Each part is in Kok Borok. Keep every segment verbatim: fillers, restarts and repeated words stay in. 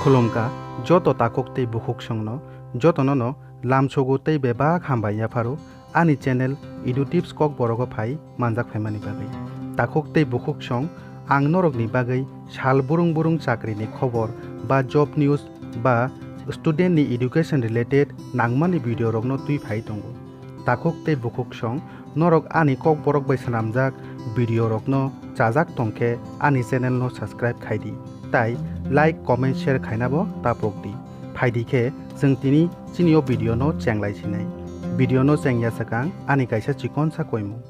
Khulumkha joto takhuk tei bukhuksongno, jotono no lamsogo tei bebak hambai yapharo ani channel Edu Tips Kokborogo phai manjak phaimani bagwi. Takhuk tei bukhuksong, ang norokni bagwi sal burung burung chakrini khobor ba job news ba student ni education related nangmani video rokno twi phai tongo. Takhuk tei bukhuksong, norok ani Kokborok bai swnamjak video rokno chajak tongkhe ani channel no subscribe khaidi, tai like, comment, share khainabo tapokdi. Phaidi khe chwng tini chini o video no chenglai sinai. Video no chengya swkang ani kaisa chikonsa koimung.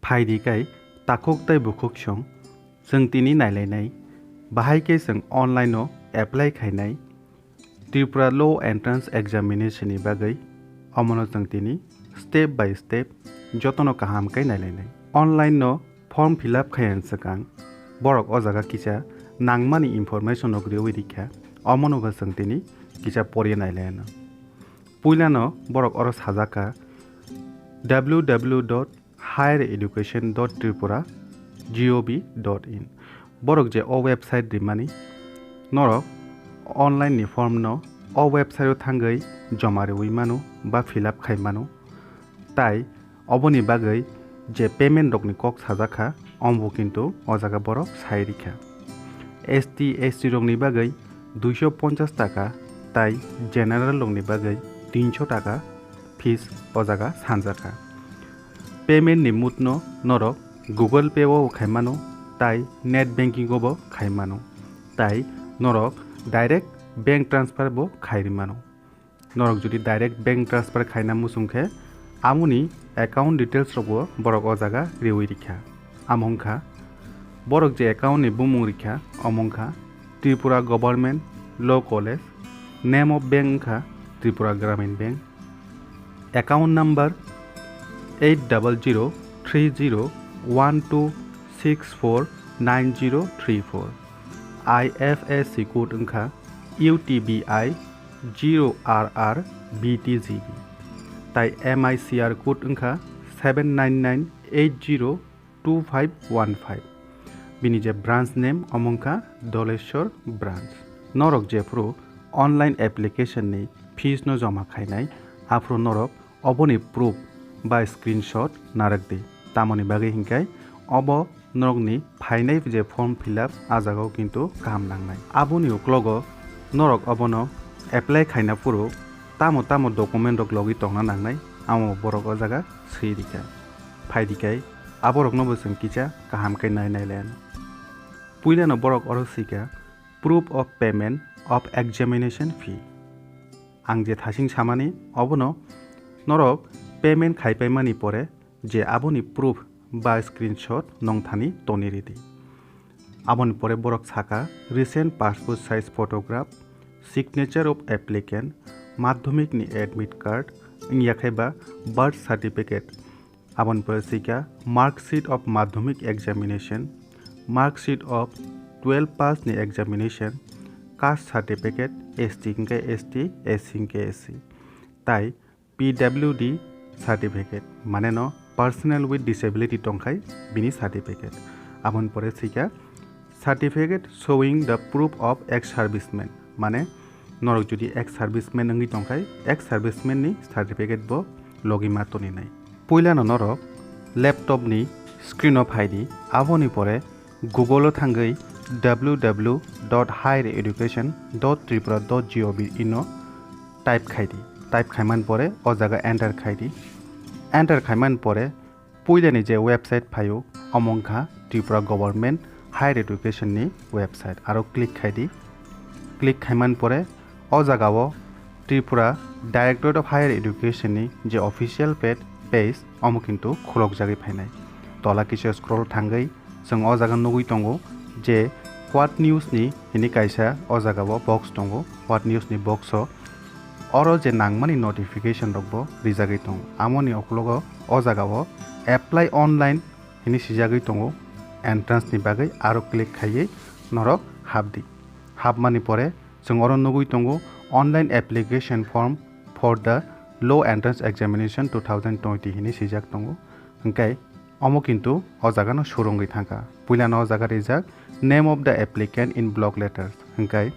Phaidi kai takhuk tei bukhuksong, chwng tini nailainai, bahai khe chwng online o apply khainai Tripura Law Entrance Examination ni bagwi. Omono chwng tini step by step jotono kaham khe nailainai. Online no form fill up khaiya swkang borok o jaga kisa nangmani information rok riwi rikha, omono bo chwng tini kisa poriya nailaino. Puilano borok oro sajak kha, W W W dot higher education dot tripura dot gov dot in. Borok je o website rimani, norok online ni form no o website o thangwi joma riwi mano ba fill up khai mano. Tai oboni bagwi je payment rokni kok sajak kha, ombo kintu o jaga borok sai rikha. S T, S C rokni bagwi duiso ponchas taka tai general rokni bagwi tinso taka fees o jaga sanjakha. Payment ni mode no norok Google Pay o khai mano, tai net banking o bo khai mano, tai norok direct bank transfer bo khai ri mano. Norok jodi direct bank transfer khaina muchung khe, amoni account details rok bo borok o jaga riwi rikha. Amo wngkha, borok je account ni bumung rikha, omo wngkha Tripura Government Law College, name of bank wngkha Tripura Gramin Bank, account number eight double zero three zero one two six four nine zero three four, I F S C code wngkha U T B I zero R R B T G B, tai M I C R code wngkha seven nine nine eight zero two five one five. Bini je branch name, omo wngkha Doleshwar branch. Norok jephru online application ni fees no joma khainai, aphru norok oboni proof ba screenshot narwk di. Tamoni bagwi hinkhai obo norokni phainai je form fill up, a jagao kintu kaham nangnai. Aboni uklogo norok obono apply khaina phuru tamo tamo document rok logwi tongna nangnai, amo borok o jaga swi rikha. Phai dikhai aborokno bo chwng kisa kaham khe nai nai lai anw. Puilano borok oro swikha proof of payment of examination fee. Ang je thasing samani, obono norok payment khaipaimani pore je aboni proof ba screenshot nongthani toni ridi. Aboni pore borok saka recent passport size photograph, signature of applicant, madhyamik ni admit card, wngya khe ba birth certificate. Aboni pore swikha mark sheet of madhyamik examination, mark sheet of twelve pass ni examination, caste certificate, S T hwnkhe S T, S C hwnkhe S C, tai P W D certificate, mane no personal with disability tongkhai bini certificate. Aboni pore swikha certificate showing the proof of ex-serviceman, mane norok jodi ex-serviceman wngwi tongkhai, ex-serviceman ni certificate bo logwi ma toninai. Puilano norok laptop ni screen o phaidi, aboni pore Google o thangwi W W W dot higher education dot tripura dot gov in o type khaidi. Type khaiman pore o jaga enter khaidi. Enter khaiman pore puilani je website phaio, omo wngkha Tripura Government Higher Education ni website. Aro click khaidi. Click khaiman pore o jagao Tripura Directorate of Higher Education ni je official page, page, omo kintu khulokjagwi phainai. Tola kisa scroll thangwi chwng o jaga nugwi tongo je What News ni hini kaisa o jagao box tongo. What News ni box o oro je nangmani notification rokbo rijagwi tongo. Amoni uklogo o jagao Apply Online hini sijagwi tongo. Entrance ni bagwi aro click khaiwi norok hapdi. Hapmani pore chwng oro nugwi tongo, "Online application form for the Law Entrance Examination two thousand twenty" hini sijak tongo. Hwnkhe omo kintu o jaga no surungwi thangkha. Puila no o jaga rijak, "Name of the applicant in block letters." Hwnkhe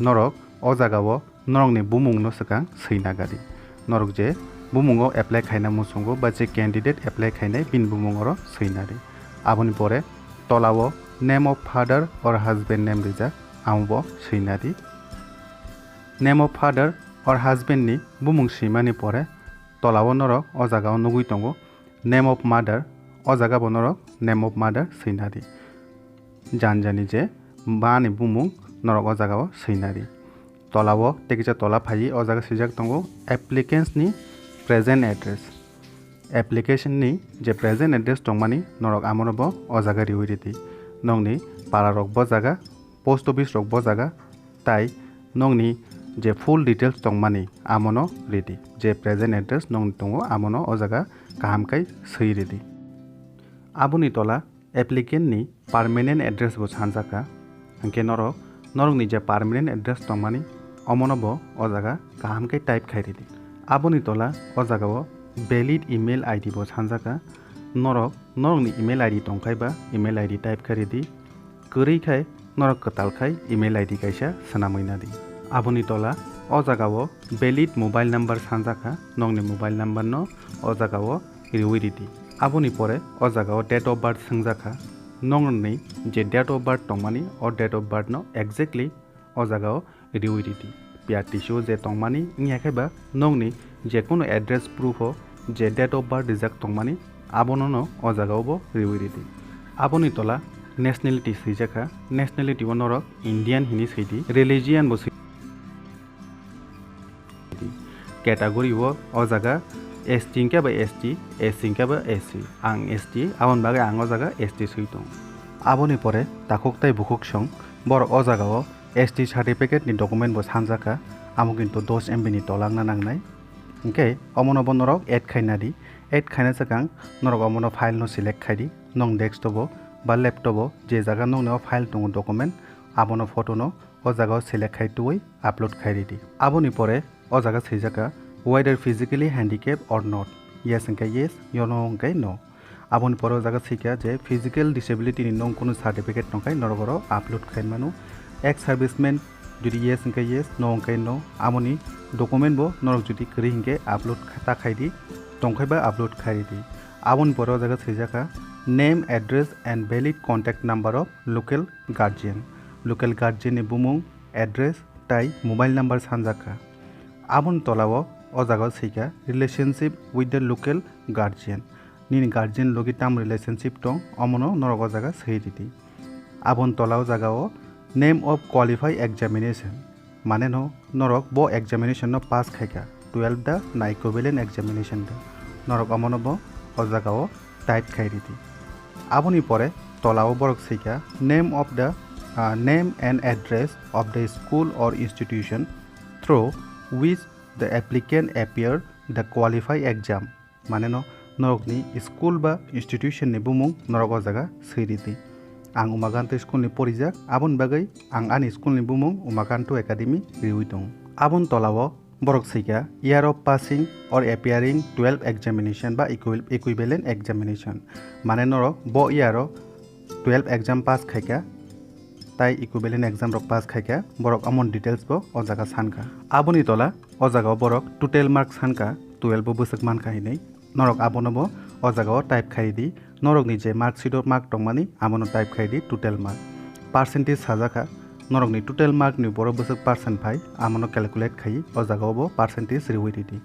Norok o jagao norokni bumungno swkang swina gadi. Norok je bumungo apply khaina muchungo ba je candidate apply khainai bini bumung oro swina di. Aboni pore tolao name of father or husband name rijak, amobo swina di. Name of father or husband ni bumung swimani pore tolao norok o jagao nugui tongo name of mother, o jagabo norok name of mother swina di. Janjani je bani bumung norok o jagao swina di. Tolao tei kisa tola phaiwi o jaga swijak tongo applicants ni present address. Application ni je present address tongmani norok amono bo o jaga riwi ridi. Nokni para rok bo jaga, post office rok bo jaga, tai nokni je full details tongmani amono ridi. Je present address nokni tongo amono o jaga kaham khe swi ridi. Aboni tola applicant ni permanent address bo sanjak kha. Hwnkhe norok, norokni je permanent address tongmani, omono bo o jaga kaham khe type khai ridi. Aboni tola o jagao valid email I D bo sanjak kha. Norok, norokni email I D tongkhai ba email I D type khai ridi. Kwrwi khai norok kwtal khai email I D kaisa swnamwi nadi. Aboni tola o jagao valid mobile number sanjak kha. Nokni mobile number no o jagao riwi ridi. Aboni pore o jagao date of birth swngjak kha. Nokni je date of birth tongmani, o date of birth no exactly o jagao riwi ridi. P R T C o je tongmani wngya khe ba nokni je kono address proof o je date of birth rijak tongmani, abono no o jagao bo riwi ridi. Aboni tola nationality swijak kha. Nationality o norok Indian hinwi swidi. Religion bo swi Category o, o jaga S T hwnkhe ba S T, S C hwnkhe ba S C. Ang S T, aboni bagwi ang o jaga S T swi tong. Aboni pore takhuk tei bukhuk song, borok o jagao S T certificate ni document bo sanjak kha, amo kintu dos M B ni tola wngna nangnai. Hwnkhe omono bo norok add khaina di. Add khaina swkang norok omono file no select khai di. Nong desktop o ba laptop o je jaga nokni o file tongo document, abono photo no o jaga o select khai twiwi upload khai ridi. Aboni pore o jaga swijak kha whether physically handicapped or not. Yes hwnkhe yes, no hwnkhe no. Aboni pore o jaga swikha je physical disability ni nong kunu certificate tongkhai norok oro upload khai mano. Ex serviceman jodi yes hwnkhe yes, no hwnkhe no. Amoni document bo norok jodi kwrwi hwnkhe upload kha-, ta khai di, tongkhai ba upload khai ridi. Aboni pore o jaga swijak kha name, address and valid contact number of local guardian. Local guardian ni bumung, address tai mobile number sanjak kha. Aboni tola o, o jaga o swikha relationship with the local guardian. Nini guardian logi tam relationship tong, omono norok o jaga swi ridi. Aboni tola o jaga o name of qualify examination. Mane no norok bo examination no pass khai kha, twelve da na equivalent examination da. Norok omono bo o jaga o type khai ridi. Aboni pore tola o borok swikha name of the, ah, name and address of the school or institution through which the applicant appear the qualify exam. Mane no norokni school ba institution ni bumung norok o jaga swi ridi. Ang Umakanto school ni porijak, aboni bagwi ang ani school ni bumung Umakanto Academy riwi tongo. Aboni tola o borok swikha year of passing or appearing twelve examination ba equi-, equivalent examination. Mane norok bo year o twelve exam pass khaikha, tai equivalent exam rok pass khaikha, borok amon details bo o jaga sankha. Aboni tola o jaga o borok total mark sankha, twelve bo bwswk mankha hinwi. Norok abono bo o jaga o type khai di. Norokni je mark sheet o mark tongmani, abono type khai di total mark. Percentage sajakha, norokni total mark ni boro bwswk percent phai, abono calculate khai o jaga o bo percentage riwi ridi.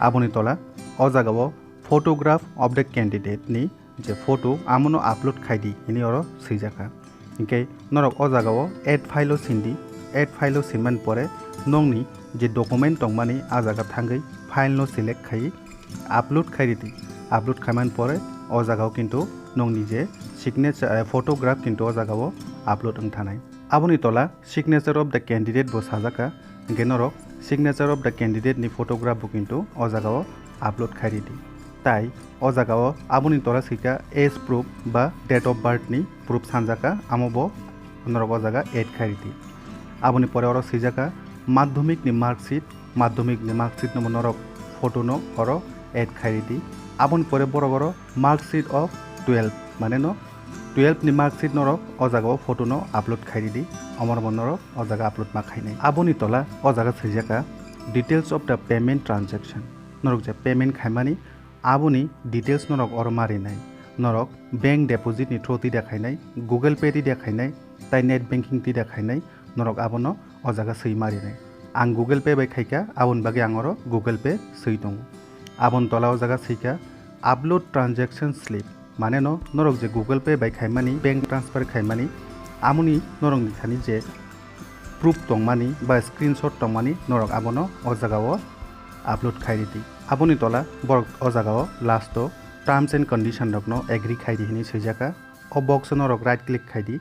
Aboni tola o jaga o photograph of the candidate ni je photo, amono upload khai di hinwi oro swijak kha. Hinkhe norok o jaga o add file o sindi, add file o simani pore nokni je document tongmani a jaga thangwi file no select khai upload khai ridi. Upload khaimani pore o jaga o kintu nokni je signature, eh, photograph kintu o jaga o upload wng thanai. Aboni tola signature of the candidate bo sajak kha, hinkhe norok signature of the candidate ni photograph bo kintu o jaga o upload khai ridi. Tai o jaga o aboni tola swikha age proof ba date of birth ni proof sanjak kha, amo bo norok o jaga add khai ridi. Aboni pore oro swijak kha madhyamik ni mark sheet, madhyamik ni mark sheet no bo norok photo no oro add khai ridi. Aboni pore borok oro mark sheet of twelve mane no twelve ni mark sheet norok o jaga o photo no upload khai ridi, omorbo norok o jaga upload ma khainai. Aboni tola o jaga swijaka details of the payment transaction. Norok je payment khaimani aboni details norok oro ma rinai. Norok bank deposit ni through twi da khainai, Google Pay twi da khainai, tai net banking twi da khainai, norok abono o jaga swi ma rinai. Ang Google Pay bai khaikha, aboni bagwi ang oro Google Pay swi tongo. Aboni tola o jaga swikha upload transaction slip, mane no norok je Google Pay bai khaimani, bank transfer khaimani, amoni norokni thani je proof tongmani ba screenshot tongmani norok abono o jaga o upload khai ridi. Aboni tola borok o jaga o last o terms and condition rokno agree khai di hinwi swijaka. O box o norok right click khai di,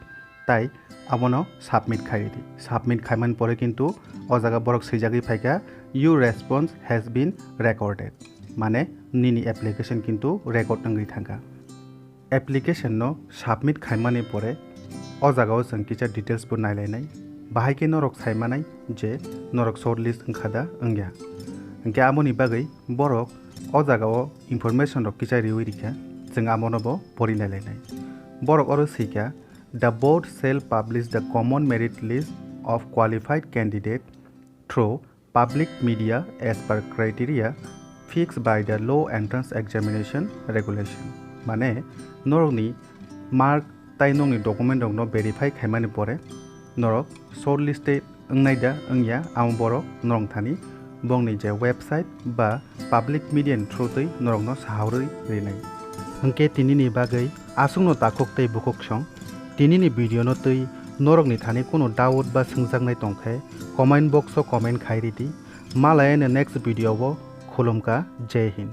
tai abono submit khai di. Submit khaimani pore kintu o jaga borok swijagwi phaikha, "Your response has been recorded," mane nini application kintu record wngwi thangkha. Application no submit khaimani pore o jaga o chwng kisa details bo nailainai, bahai khe norok saimanai je norok shortlist wngkha da wngya. Hinkhe aboni bagwi borok o jaga o information rok kisa riwi rikha, chwng abono bo pori nailainai. Borok oro swikha, "The board shall publish the common merit list of qualified candidate through public media as per criteria fixed by the law entrance examination regulation." Mane norokni mark tai nokni document rokno verify khaimani pore norok shortlisted wngnai da wngya, amo borok norok thani bongni je website ba public media ni through twi norokno sahaurwi rinai. Hinkhe tinini bagwi aswkno takhuk tei bukhuk song. Tinini video no twi norokni thani kunu doubt ba swngjaknai tongkhe comment box o comment khai ridi. Malai next video o khulumkha. Jai Hind.